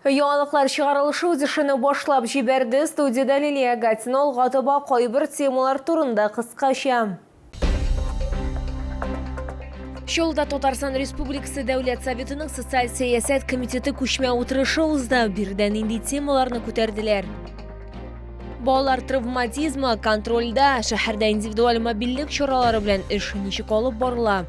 Яңалыклар чыгарылышы үз эшен башлап җибәрде. Студиядә Лилия Гатина. Алга таба кайбер темалар турында кыскача. Чаллыда Татарстан Республикасы Дәүләт Советының социаль сәясәт комитеты күчмә утырышы узды. Биредә нинди темаларны күтәрделәр? Балалар травматизмы контрольдә, шәһәрдә индивидуаль мобильлек чаралары белән эш ничек алып барыла?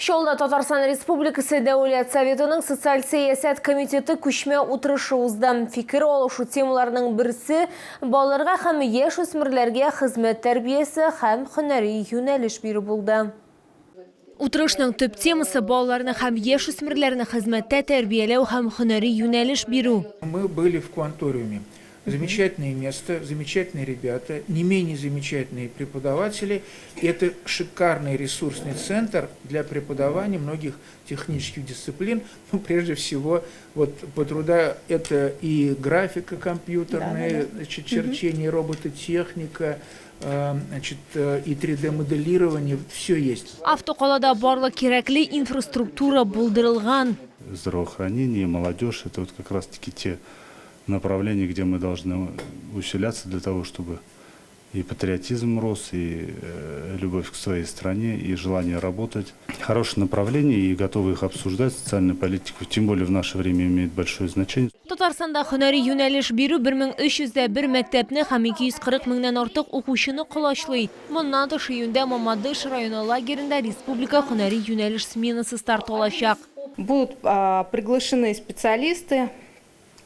Чаллыда Татарстан Республикасы Дәүләт Советының социаль сәясәт комитеты күчмә утырышы узды. Фикер алышу темаларының берсе балаларга һәм яшь үсмерләргә хезмәт тәрбиясе һәм һөнәри юнәлеш бирү булды. Утырышның төп темасы балаларны һәм яшь үсмерләрне хезмәттә тәрбияләү һәм һөнәри юнәлеш бирү. Мы были в Кванториуме. Замечательное место, замечательные ребята, не менее замечательные преподаватели. Это шикарный ресурсный центр для преподавания многих технических дисциплин. Ну, прежде всего, вот по труда это и графика компьютерная, да, да. Значит, черчение, робототехника, значит, и 3D-моделирование, все есть. Автокалада барлык кирәкле инфраструктура булдырылган. Здравоохранение, молодежь – это вот как раз-таки те направления, где мы должны усиляться для того, чтобы и патриотизм рос, и любовь к своей стране, и желание работать. Хорошее направление, и готовы их обсуждать. Социальная политика, тем более в наше время, имеет большое значение. Татарстанда һөнәри юнәлеш бирү 1301 мәктәпне һәм 240 меңнән артык укучыны колачлый. Моннан тыш, июньдә Мамадыш районы лагеренда республика һөнәри юнәлеш сменасы старт алачак. Будут приглашены специалисты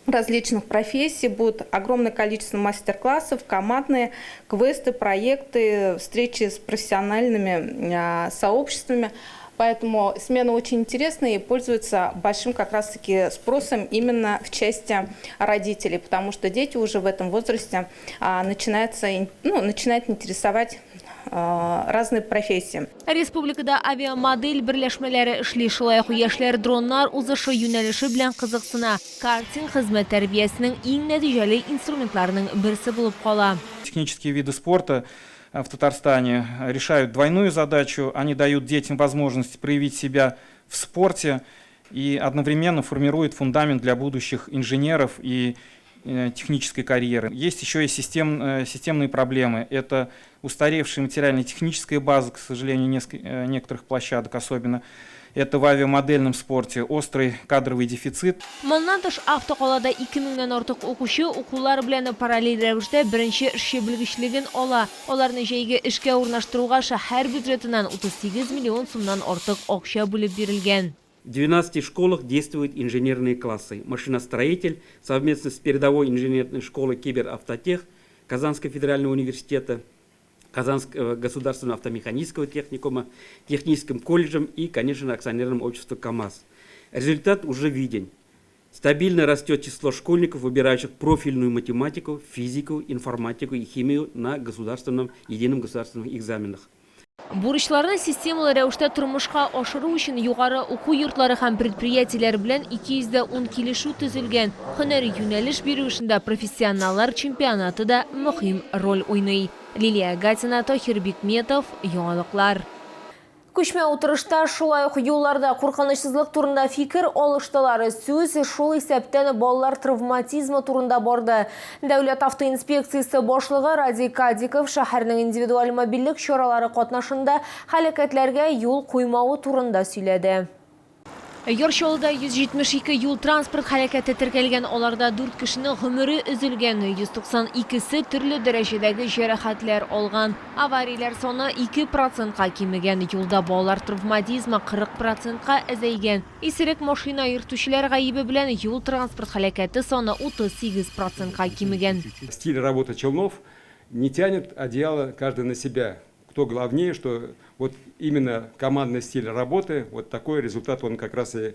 различных профессий, будет огромное количество мастер-классов, командные квесты, проекты, встречи с профессиональными сообществами. Поэтому смена очень интересная и пользуется большим как раз-таки спросом именно в части родителей, потому что дети уже в этом возрасте ну, начинают интересовать разные профессии. Республикада авиамодель берләшмәләре эшли, шулай ук яшьләр дроннар узышы юнәлеше белән кызыксына. Картинг хезмәт тәрбиясенең иң нәтиҗәле инструментларының берсе булып кала. Технические виды спорта в Татарстане решают двойную задачу. Они дают детям возможность проявить себя в спорте и одновременно формируют фундамент для будущих инженеров и технической карьеры. Есть еще и системные проблемы. Это устаревшая материально-техническая база, к сожалению, некоторых площадок особенно. Это в авиамодельном спорте острый кадровый дефицит. Моннан тыш, автокалада 2 меңнән артык укучы укулар белән параллель рәвештә беренче эшче белгечлеген ала. Аларны җәйге эшкә урнаштыруга шәһәр бюджетыннан 38 миллион сумнан артык акча бүлеп бирелгән. В 12 школах действуют инженерные классы. Машиностроитель совместно с передовой инженерной школой Киберавтотех Казанского федерального университета, Казанского государственного автомеханического техникума, техническим колледжем и, конечно, акционерным обществом КАМАЗ. Результат уже виден. Стабильно растет число школьников, выбирающих профильную математику, физику, информатику и химию на государственном, едином государственных экзаменах. Бурычларны системалы рәвештә тормышка ашыру өчен югары уку йортлары һәм предприятиеләр белән 210 килешү төзелгән. Һөнәри юнәлеш бирү эшендә профессионаллар чемпионаты да мөһим роль уйный. Лилия Гатина, Таһир Бикметов, Яңалыклар. Күчмә утырышта шулай ук юлларда куркынычсызлык турында фикер алыштылар. Сүз шул исәптән балалар травматизмы турында барды. Дәүләт автоинспекциясе башлыгы Радий Кадиков шәһәрнең индивидуаль мобильлек чаралары катнашында һәлакәтләргә юл куймавы турында сөйләде. Яр Чаллыда 172 юл-транспорт һәлакәте теркәлгән, аларда дүрт кешенең гомере өзелгән, 192 се төрле дәрәҗәдәге җәрәхәтләр алган. Аварияләр саны 2 процентка кимегән, юлда балалар травматизмы 40 процентка әзәйгән. Исерек машина йөртүчеләр гаебе белән юл-транспорт һәлакәте саны 38 процентка кимегән. Стиль работы челнов не тянет одеяло каждый на себя. Кто главнее, что вот именно командный стиль работы, вот такой результат он как раз и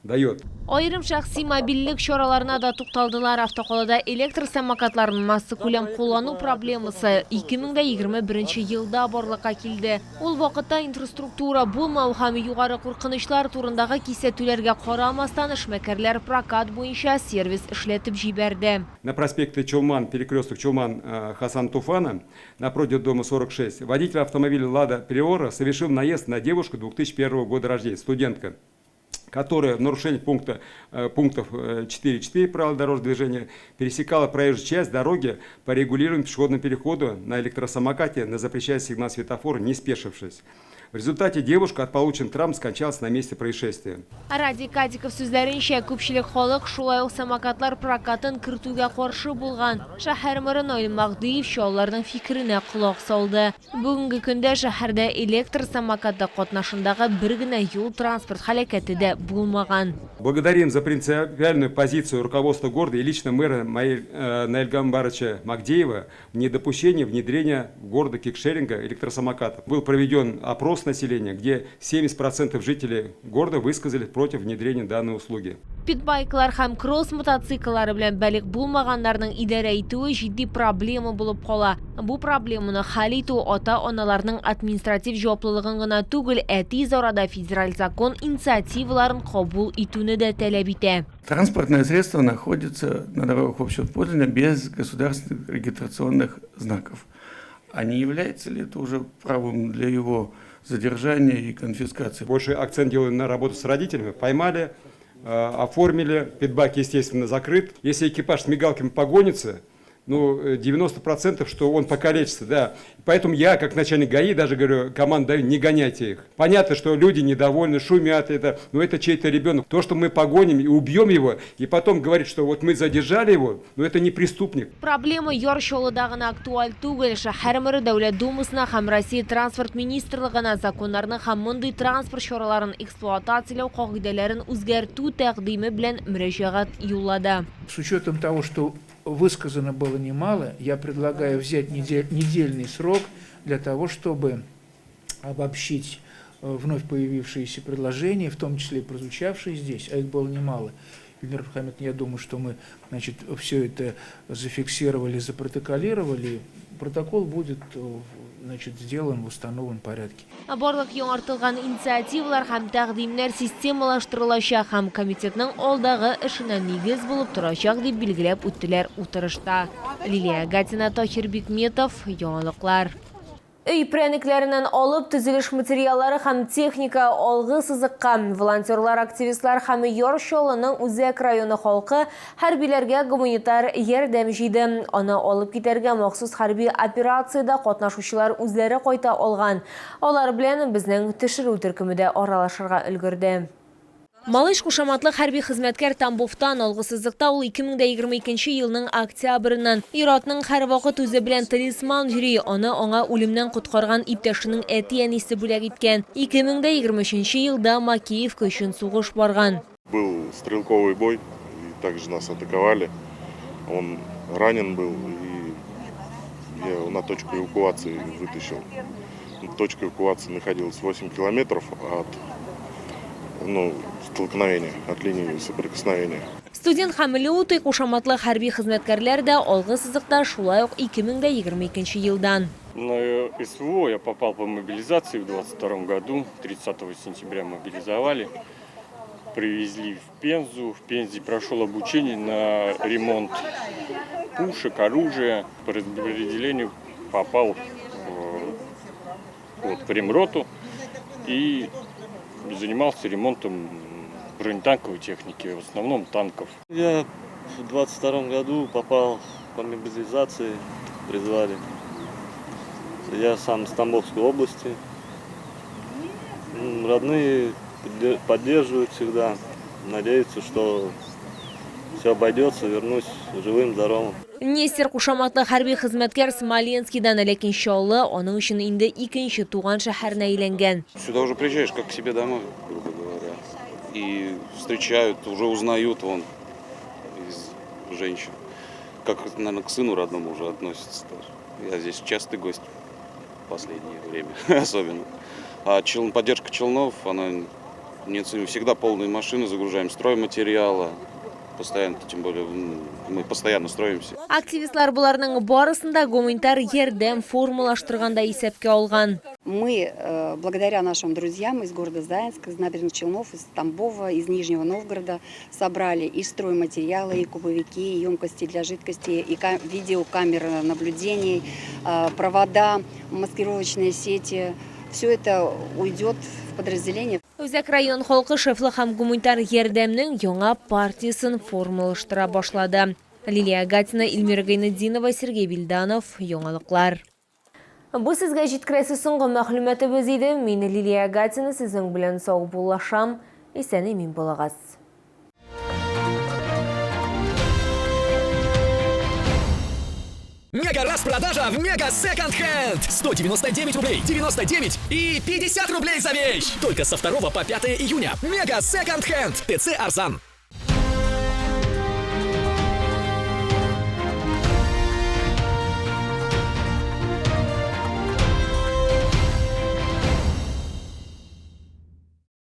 дает. Аерым шәхси мобильлек чараларына да тукталдылар. Автокалада электр самокатларын массакүләм куллану проблемасы 2021 елда барлыкка килде. Ул вакытта инфраструктура булмау һәм югары куркынычлар турындагы кисәтүләргә карамастан, эшмәкәрләр прокат буенча сервис эшләтеп җибәрде. На проспекте Чулман, перекресток Чулман Хасан Туфана, напротив дома 46, водитель автомобиля «Лада Приора» совершил наезд на девушку 2001 года рождения, студентка. Которая в нарушении пунктов 4.4 правил дорожного движения пересекала проезжую часть дороги по регулируемому пешеходному переходу на электросамокате на запрещающий сигнал светофора, не спешившись. В результате девушка от полученных травм скончалась на месте происшествия. Радий Кадиков сүзләренчә, күпчелек халык шулай ук самокатлар прокатын кертүгә каршы булган. Шәһәр мэры Наил Мәһдиев чаллыларның фикеренә колак салды. Бүгенге көндә шәһәрдә электр самокаты катнашындагы бер генә юл-транспорт һәлакәте дә булмаган. Благодарим за принципиальную позицию руководства города и лично мэра Наиля Гамбаровича Магдеева в недопущении внедрения в города кикшеринга электросамокатов. Был проведен опрос населения, где 70% жителей города высказались против внедрения данной услуги. Питбайклар һәм кросс мотоцикллары белән балигъ булмаганнарның идарә итүе җитди проблема булып кала. Бу проблеманы хәл итү ата-аналарның административ җаваплылыгын гына түгел, ә тиз арада федераль закон инициативаларын кабул итүне дә таләп итә. Транспортное средство находится на дорогах общего пользования без государственных регистрационных знаков. А не является ли это уже правом для его задержания и конфискации? Больше акцент делаем на работу с родителями. Поймали, оформили, питбайк, естественно, закрыт. Если экипаж с мигалками погонится, ну, 90%, что он покалечится, да. Поэтому я, как начальник ГАИ, даже говорю, команду даю, не гоняйте их. Понятно, что люди недовольны, шумят, это, но это чей-то ребенок. То, что мы погоним и убьем его, и потом говорить, что вот мы задержали его, но это не преступник. Проблема Яр Чаллыда гына актуаль түгел. Шәһәр мэры Дәүләт Думасына һәм Россия Транспорт министрлыгына законнарны һәм мондый транспорт чараларын эксплуатацияләү кагыйдәләрен үзгәртү тәкъдиме белән мөрәҗәгать юллады. С учетом того, что высказано было немало, я предлагаю взять недельный срок для того, чтобы обобщить вновь появившиеся предложения, в том числе и прозвучавшие здесь, а их было немало. Ильмира Мухаметовна, я думаю, что мы, значит, все это зафиксировали, запротоколировали. Протокол будет, значит, сделан в установленном порядке. Барлык яңартылган инициативалар һәм тәкъдимнәр системалаштырылачак һәм комитетның алдагы эшенә нигез булып торачак, дип билгеләп үттеләр утырышта. Лилия Гатина, Таһир Бикметов, яңалыклар. Өй прәнекләреннән алып төзелеш материаллары һәм техника алгы сызыкка. Волонтерлар, активистлар һәм Яр Чаллының үзәк районы халкы хәрбиләргә гуманитар ярдәм җыйды. Аны алып китәргә махсус хәрби операциядә катнашучылар үзләре кайта алган. Алар белән безнең төшерү төркеме дә аралашырга өлгерде. Малыш кушаматлы хәрби хезмәткәр Тамбовтан. Алгы сызыкта ул 2022 елның октябреннән. Ир-атның һәрвакыт үзе белән талисман йөри. Аны аңа үлемнән коткарган иптәшенең әти-әнисе бүләк иткән. 2023 елда Макеевка өчен сугыш барган. Был стрелковый бой, и также нас атаковали. Он ранен был, и я его на точку эвакуации вытащил. Точка эвакуации находилась 8 километров от, ну, столкновения, от линии соприкосновения. Студент һәм Лютый кушаматлы хәрби хезмәткәрләр дә алгы сызыкта шулай ук 2022 елдан. На СВО я попал по мобилизации в 22 году, 30 сентября мобилизовали. Привезли в Пензу. В Пензе прошел обучение на ремонт пушек, оружия. По распределению попал вот, в ремроту и занимался ремонтом бронетанковой техники, в основном танков. Я в 22 году попал по мобилизации, призвали. Я сам из Тамбовской области. Родные поддерживают всегда, надеются, что все обойдется, вернусь живым, здоровым. Нестер кушаматлы хәрби хезмәткәр Смоленскидан, ләкин Чаллы аның өчен инде икенче туган шәһәренә әйләнгән. Сюда уже приезжаешь как к себе домой, грубо говоря. И встречают, уже узнают вон из женщин. Как, наверное, к сыну родному уже относятся тоже. Я здесь частый гость в последнее время, особенно. А поддержка Челнов, она неоценима. Всегда полные машины загружаем, стройматериала. Постоянно, тем более мы постоянно строимся. Активистлар боларның барысын да гуманитар ярдәм формалаштырганда исәпкә алган. Мы, благодаря нашим друзьям из города Заинска, из Набережных Челнов, из Тамбова, из Нижнего Новгорода, собрали и стройматериалы, и кубовики, и емкости для жидкости, и видеокамеры наблюдений, провода, маскировочные сети. Все это уйдет в подразделение. Үзәк район халкы шефлык һәм гуманитар ярдәмнең яңа партиясен формалаштыра башлады. Лилия Гатина, Эльмира Гайнетдинова, Сергей Вильданов. Яңалыклар. Бу сезгә җиткерәсе соңгы мәгълүматыбыз иде. Мин Лилия Гатина сезнең белән саубуллашам. Исән-имин булыгыз. Мега распродажа в Мега Секонд Хенд! 199 рублей, 99 и 50 рублей за вещь! Только со 2 по 5 июня. Мега Секонд Хенд! ТЦ Арзан.